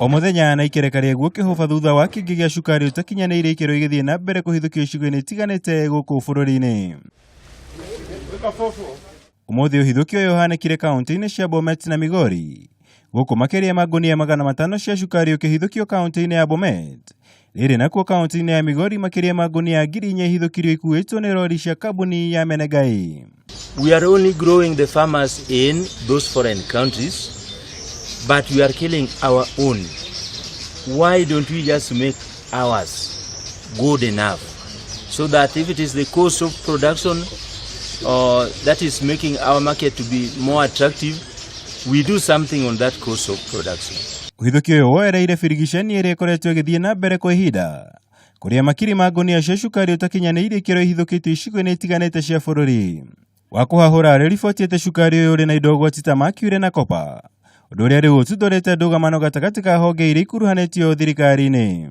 O mũthenya na ikereka rĩaguo kĩhũba thutha wa kĩngĩ gĩa cukari ũtakinyanĩire ikĩro igĩthiĩ na mbere kũhithũkio icigo-inĩ itiganĩte gũkũ bũrũri-inĩ. Ũmũthĩ ũhithũki ũyũ ũhanĩkire kaunti-inĩ cia Bomet na Migori. Gũkũ makĩria ma ngunia 500 cia cukari ũkĩhithũkio kaunti-inĩ ya Bomet. Rĩrĩ nakuo kaunti-inĩ ya Migori makĩria ma ngunia 4,000 ihithũkirio ikuĩtwo nĩ rori cia kambuni ya Menegai. We are only growing the farmers in those foreign countries, but we are killing our own. Why don't we just make ours good enough so that if it is the cost of production that is making our market to be more attractive, we do something on that cost of production. Ũhithũki ũyũ woereire birigiceni ĩrĩa ĩkoretwo ĩgĩthiĩ na mbere kwa ihinda kũrĩa makiri ma ngunia cia cukari ũtakinyanĩirie ikĩro ihithũkĩtio icigo-inĩ itiganĩte cia bũrũri. Wa kũhahũra rĩriboti atĩ cukari ũyũ ũrĩ na indo ũgwati ta mercury na copper, ũndũ ũrĩa rĩu ũtuthũrĩte ndũgamano gatagatĩ ka honge iria ikuruhanĩtio thirikari-inĩ.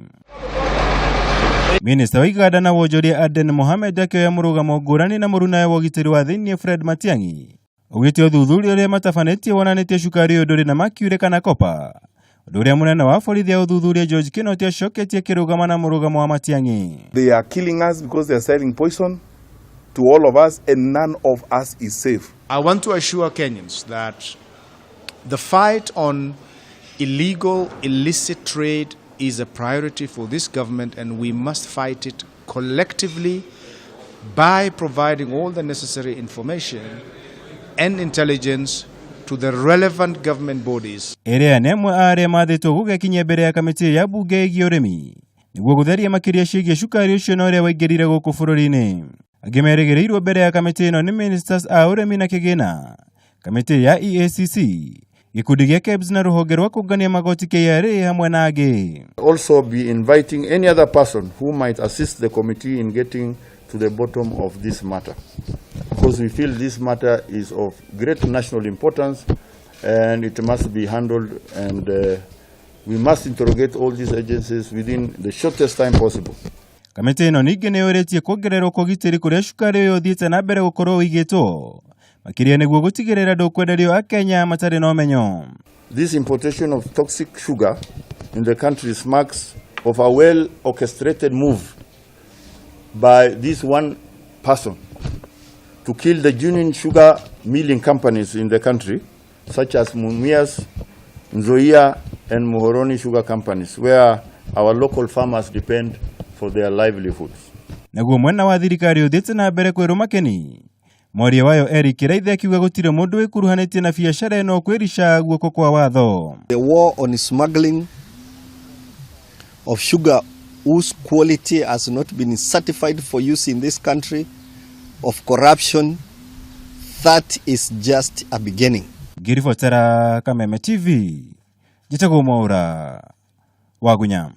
Minista wa iganda na wonjoria Aden Mohamed akĩoya mũrũgamo ngũrani na mũrunawe wa ũgitĩri wa thĩinĩ Fred Matiang'i augĩte ũthuthuria ũrĩa matabanĩtie wonanĩtie cukari ũyũ ndũrĩ na mercury kana copper, ũndũ ũrĩa mũnene wa borithi ya ũthuthuria George Kinoti acoketie akĩrũgama na mũrũgamo wa Matiang'i. They are killing us because they are selling poison to all of us and none of us is safe. I want to assure Kenyans that the fight on illegal, illicit trade is a priority for this government, and we must fight it collectively by providing all the necessary information and intelligence to the relevant government bodies. Ĩrĩa nĩ amwe a arĩa mathĩtwo gũgekinyia mbere ya kamĩtĩ ya mbunge ĩgiĩ ũrĩmi nĩguo gũtheria makĩria ciĩgiĩ cukari ũcio na ũrĩa waingĩrire gũkũ bũrũri-inĩ. Angĩ merĩgĩrĩirwo mbere ya kamĩtĩ ĩno nĩ ministers a ũrĩmi na kĩgĩna, kamĩtĩ ya EACC, gĩkundi gĩa KEBS na rũhonge rwa kũngania magoti KRA hamwe na angĩ. Also be inviting any other person who might assist the committee in getting to the bottom of this matter, because we feel this matter is of great national importance and it must be handled, and we must interrogate all these agencies within the shortest time possible. Kamĩtĩ ĩno ningĩ nĩ yũrĩtie kuongererwo kwa ũgitĩri kũrĩa cukari ũyũ ũthiĩte na mbere gũkorwo ũigĩtwo makĩria nĩguo gũtigĩrĩra ndũkwenderio Akenya matarĩ na ũmenyo. This importation of toxic sugar in the country smacks of a well orchestrated move by this one person to kill the genuine sugar milling companies in the country, such as Mumias, Nzoia, and Muhoroni sugar companies, where our local farmers depend for their livelihoods. Naguo mwena wa thirikari ũthiĩte na mbere kwĩrwo makeni, mwaria wayo Eric Kiraithe akiuga gũtirĩ mũndũ wĩkuruhanĩtie na biacara ĩno kwĩrica guoko kwa watho. The war on smuggling of sugar whose quality has not been certified for use in this country, of corruption, that is just a beginning. Ngĩribotera Kameme TV, njĩtagwo Mwaura Wagunya.